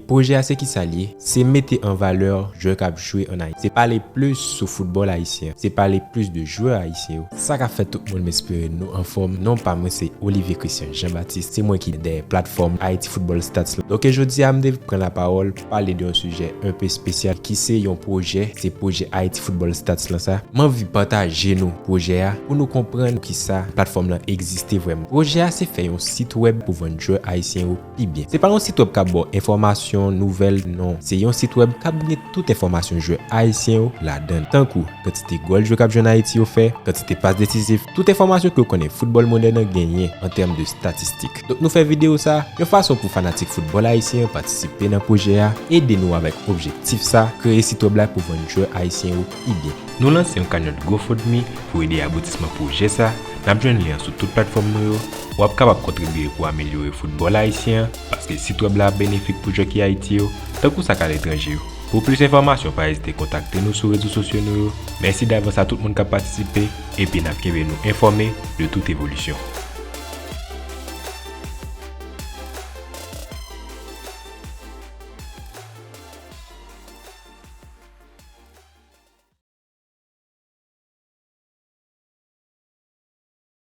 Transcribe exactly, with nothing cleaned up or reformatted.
Pwojè a se kisa l ye? Se mete an valè jwè k ap jwe ann Ayiti. Se pale plis sou foutbòl ayisyen. Se pale plis de jwè ayisyen yo. Sa k ap fè tout moun, m espere nou anfòm. Non pa mwen se Olivier Christian Jean Baptiste. Se mwen ki dèyè platfòm Haiti Football Stats la. Donk jodi a m te pran lapawòl pou pale de yon sijè enpe espesyal ki se yon pwojè, se pwojè Haiti Football Stats lan sa. M anvi pataje nou pwojè a pou nou konprann kisa platfòm lan egziste vrèman. Pwojè a se fè yon sit wèb pou vann jwè ayisyen yo pi byen. Se pa yon sit wèb k ap ba w enfòmasyon, nouvèl, non. Se yon sit wèb k ap gen tout enfòmasyon jwè ayisyen yo ladan l. Tankou kantite gòl jwè k ap jwe ann Ayiti yo fè, kantite pas desizif, tout enfòmasyon ke w konnen foutbòl modèn nan genyen an tèm de statistik. Donk nou fè videyo sa yon fason pou fanatik foutbòl ayisyen an patisipe nan pwojè a, ede nou avèk objektif sa, kreye sit wèb la pou vann jwè ayisyen yo pi byen. Nou lanse yon kanyòt GoFundMe pou ede aboutisman pwojè sa. N ap jwenn lyen an sou tout platfòm nou yo. W ap kapab kontribye pou amelyore foutbòl ayisyen an, paske sit wèb la ap benefik pou jwè ki Ayiti yo, tankou sa k aletranje yo. Pou plis enfòmasyon, pa ezite kontakte nou sou rezo sosyo nou yo. Mèsi davans a tout moun k ap patisipe, epi n ap kenbe nou enfòme de tout evolisyon.